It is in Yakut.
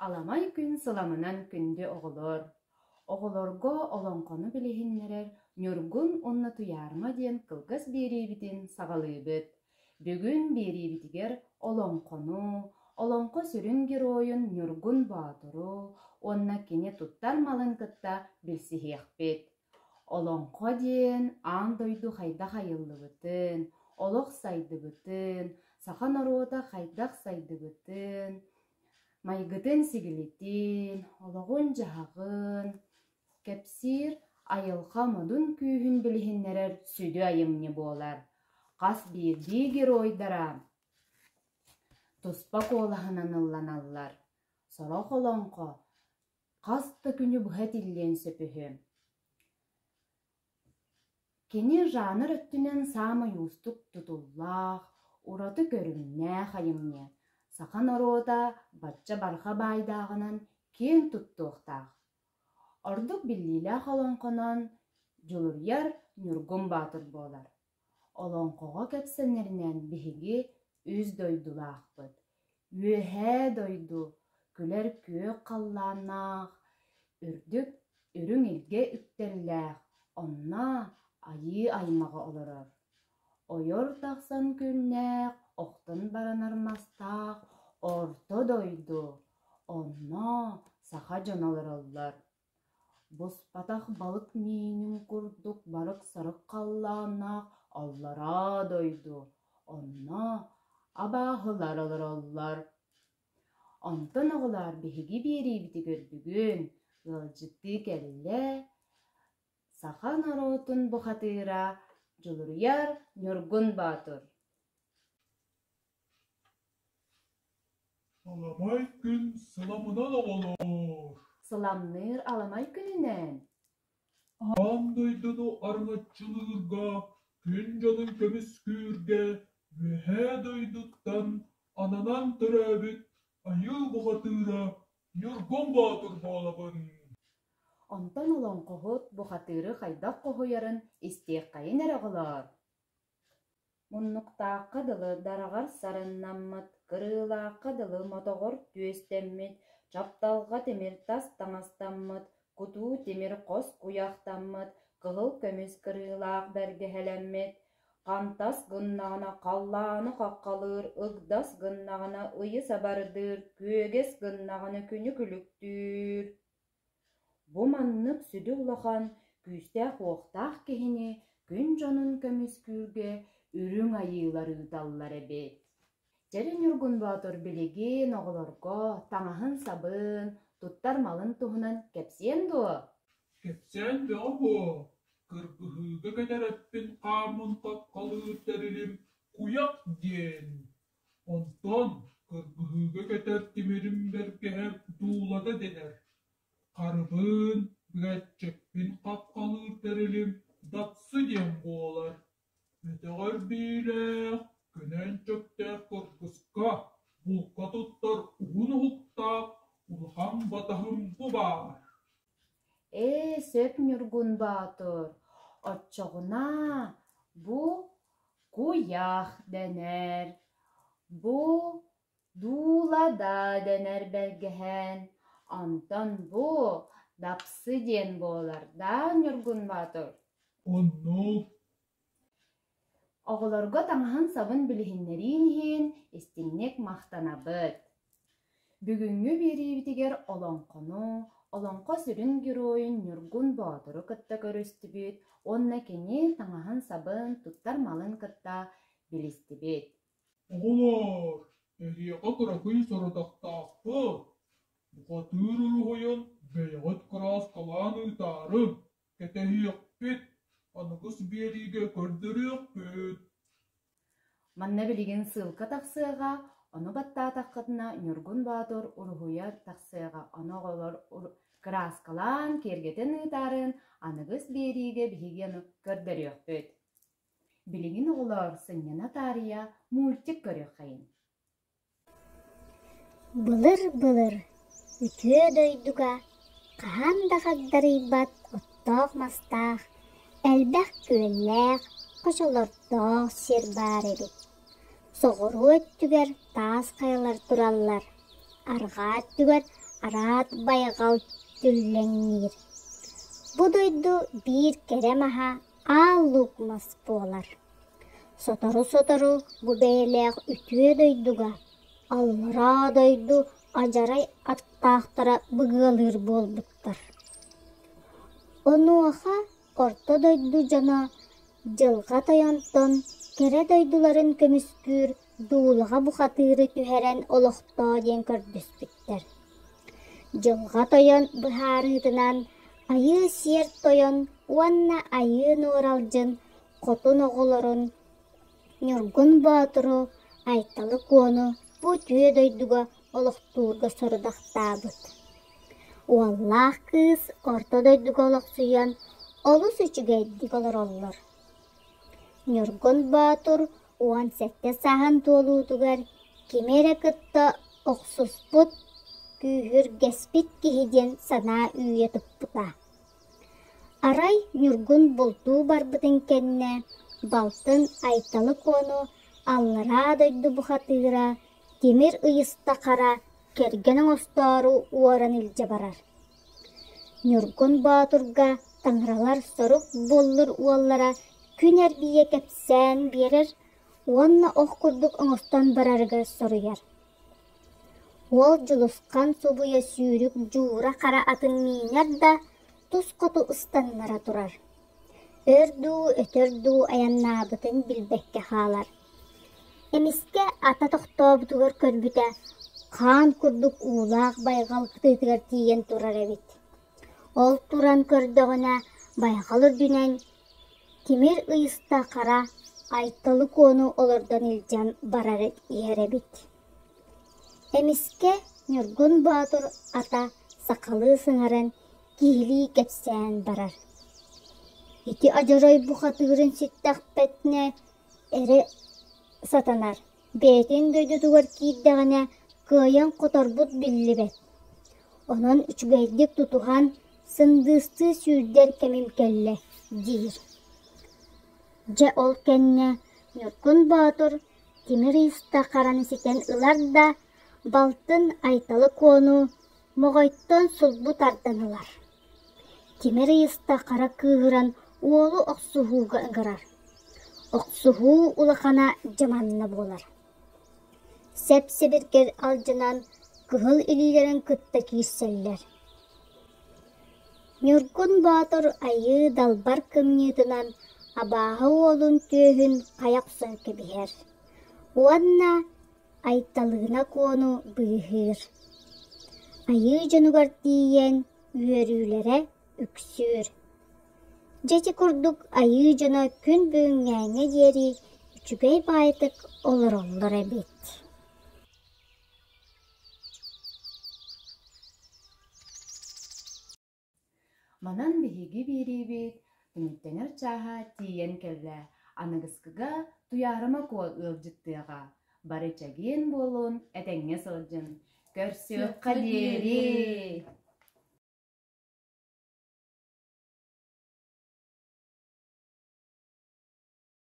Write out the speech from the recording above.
Аламай күн сыламынан күндү оҕолор! Оҕолорго олоҥхону билиһиннэрэр Ньургун уонна Туйаарыма диэн кылгас биэриибитин саҕалыыбыт. Бүгүн биэриибитигэр олоҥхону, олоҥхо сүрүн геройун Ньургун Боотуру уонна кини туттар малын кытта билсиһиэхпит. Олоҥхо диэн аан дойду хайдах айыллыбытын, олох сайдыбытын, саха норуота хайдах сайдыбытын, майгытын-сигилитин, олоҕун-дьаһаҕын кэпсиир айылҕа модун күүһүн билиһиннэрэр сүдү айымньы буолар. Хас биирдии геройдара туспа куолаһынан ылланаллар. Сорох олоҥхо хас да күнү быһа этиллиэн сөп үһү. Кини жанр өттүнэн саамай уустук тутуллаах, ураты көрүҥнээх айымньы. Саха норуота бачча барҕа баайдааҕынан киэн туттуохтаах. Ордук биллиилээх олоҥхонон Дьулуруйар Ньургун Баатыр буолар. Олоҥхоҕо кэпсэнэринэн биһиги үс дойдулаахпыт: Үөһээ дойду күлэр күөх халлааннаах, үрдүк үрүҥ илгэ үктэллээх, онно айыы аймаҕа олорор. Ойор тахсан күннээх, охтон баранар мастаах орто дойду, онно саха дьоно олороллор. Буспатах балык миинин курдук барык-сарык халлааннаах аллараа дойду, онно абааһылар олороллор. Онтон оҕолоор биһиги биэриибитигэр бүгүн ыалдьыттыы кэллэ саха норуотун бухатыыра Дьулуруйар Ньургун Боотур. Аламай күн сыламынан оҕолоор! Сыламныыр аламай күнүнэн! Аан дойдуну араҥаччылыырга, күн дьонун көмүскүүргэ Үөһээ дойдуттан ананан төрөөбүт айыы бухатыыра Ньургун Боотур буолабын. Онтон олоҥхоһут бухатыыры хайдах хоһуйарын истиэххэйин эрэ оҕолоор. Муннуктаахха дылы дараҕар сарыннаммыт, кырыылаахха дылы мотоҕор түөстэммит, чапталҕа тимир тас таҥастаммыт, кутуу тимир хос куйахтаммыт, кыһыл көмүс кырыылаах бэргэһэлэммит, хантас гыннаҕына халлааны хаххалыыр, ыгдас гыннаҕына ыйы сабардыыр, күөгэс гыннаҕына күнү күлүктүүр. Бу маннык сүдү улахан, күүстээх-уохтаах киһини күн дьонун көмүскүүргэ үрүҥ айыылар ыыталлар эбит. Дьэрин Ньургун Боотур билигин оҕолорго таҥаһын-сабын, туттар малын туһунан кэпсиэн дуо? Кэпсээн бөҕө буо, кыргыһыыга кэтэрэппин хааммын хаххалыыр тэрилим куйах диэн. Онтон кыргыһыыга кэтэр тимирим бэргэһэ дуулата дэнэр, харыбын, бэгэччэкпин хаххалыыр тэрилим дапсы диэн буолар. Өтөҕөр биилээх, көнөн чөктээх кыргыска, булка туттар уһун уһуктаах улахан батаһым бу баар. Ээ, сөп Ньургун Боотур, оччоҕуна бу Куйах дэнэр, бу дуулада дэнэр бэргэһээн, онтон бу дапсы диэн буолар даа Ньургун Боотур? Оннук. Оҕолорго таҥаһын-сабын билиһиннэриин иһин истиҥник махтанабыт. Бүгүҥҥү биэриибитигэр олоҥхону, олоҥхо сүрүн геройун Ньургун Боотуру кытта көрүстүбүт уонна кини таҥаһын-сабын, туттар малын кытта билистибит. Оҕолоор, эһиэхэ кыракый сорудахтаахпыт. Бухатыыр уруһуйун бэйэҕит кырааскалаан ыытаарыҥ, кэтэһиэхпит, аныгыс биэриигэ көрдөрүөхпүт. Манна билигин ссылка тахсыаҕа, ону баттаатаххытына Ньургун Боотур уруһуйа тахсыаҕа, ону оҕолор кырааскалаан, киэргэтэн ыытаарын аныгыс биэриигэ биһиги ону көрдөрүөхпүт. Билигин оҕолоор сынньана таарыйа мультик көрүөххэйиҥ. Былыр-былыр үтүө дойдуга хаһан да хагдарыйбат оттоох-мастаах, элбэх күөллээх, хочолордоох сир баар эбит. Соҕуруу өттүгэр таас хайалар тураллар, арҕаа өттүгэр араат байҕал түллэҥниир. Бу дойду биир кэрэ маһа Аал Луук мас буолар. Сотору-сотору бу бэйэлээх үтүө дойдуга аллараа дойду адьарай аттаахтара быгыалыыр буолбуттар. Онуоха орто дойду дьоно Дьылҕа Тойонтон кэрэ дойдуларын көмүскүүр дуулаҕа бухатыыры түһэрэн олохтоо диэн көрдөспүттэр. Дьылҕа Тойон быһаарыытынан Айыы Сиэр Тойон уонна Айыы Нуоралдьын хотун оҕолорун Ньургун Боотуру, Айталы Куону бу үтүө дойдуга олохтуурга сорудахтаабыт. Уоллаах кыыс орто дойдуга олохсуйан олус үчүгэйдик олороллор. Ньургун Боотур 17 сааһын туолуутугар кими эрэ кытта охсуспут, күүһүргэспит киһи диэн санаа үүйэ туппута. Арай Ньургун бултуу барбытын кэннэ балтын Айталы Куону аллараа дойду бухатыыра Тимир Ыйыста Хара кэргэн оҥостоору уоран илдьэ барар. Ньургун Боотурга таҥаралар сорук буоллур уоллара күн эргийэ кэпсээн биэрэр уонна ох курдук оҥостон барарыгар соруйар. Уол Дьулусхан субуйа сүүрүк Дьуура хара атын миинэр да, тус хоту ыстаннара турар. Өр дуу, өтөр дуу айаннаабытын билбэккэ хаалар. Эмискэ ата тохтообутугар көрбүтэ, хаан курдук уулаах байҕал кытыытыгар тиийэн турар эбит. Ол туран көрдөҕүнэ, байҕал үрдүнэн тимир ыйыста хара Айталы Куону олордон илдьэн барар иһэр эбит. Эмискэ Ньургун Боотур ата сахалыы сыҥаран киһилии кэпсээн барар. Ити адьарай бухатыырын ситтэхпитинэ эрэ сатанар, бэйэтин дойдутугар киирдэҕинэ кыайан хоторбут биллибэт. Онон үчүгэйдик тутуһан, сындыыстыы сүүрдэр кэмим кэллэ диир. Дьэ ол кэннэ Ньургун Боотур тимир ыйыста хараны ситэн ылар да, балтын Айталы Куону моҕойтон сулбу тардан ылар. Тимир ыйыста хара кыыһыран уолу охсуһууга ыҥырар. Охсуһуу улахана дьаманна буолар. Сэп-сэбиргэл алдьанан кыһыл илиилэрин кытта киирсэллэр. Ньургун Боотур айыы далбар кымньыытынан абааһы уолун түөһүн хайа охсон кэбиһэр уонна Айталыына Куону быыһыыр. Айыы дьонугар тиийэн үөрүүлэрэ үксүүр. Дьэ ити курдук айыы дьоно күн бүгүҥҥээҥҥэ диэри үчүгэй баайытык олороллор эбит. Манан биһиги биэриибит түмүктэнэр чааһа тиийэн кэллэ. Аныгыскыга Туйаарыма Куо ыалдьыттыаҕа. Бары чэгиэн буолун, этэҥҥэ сылдьын. Көрсүөххэ диэри!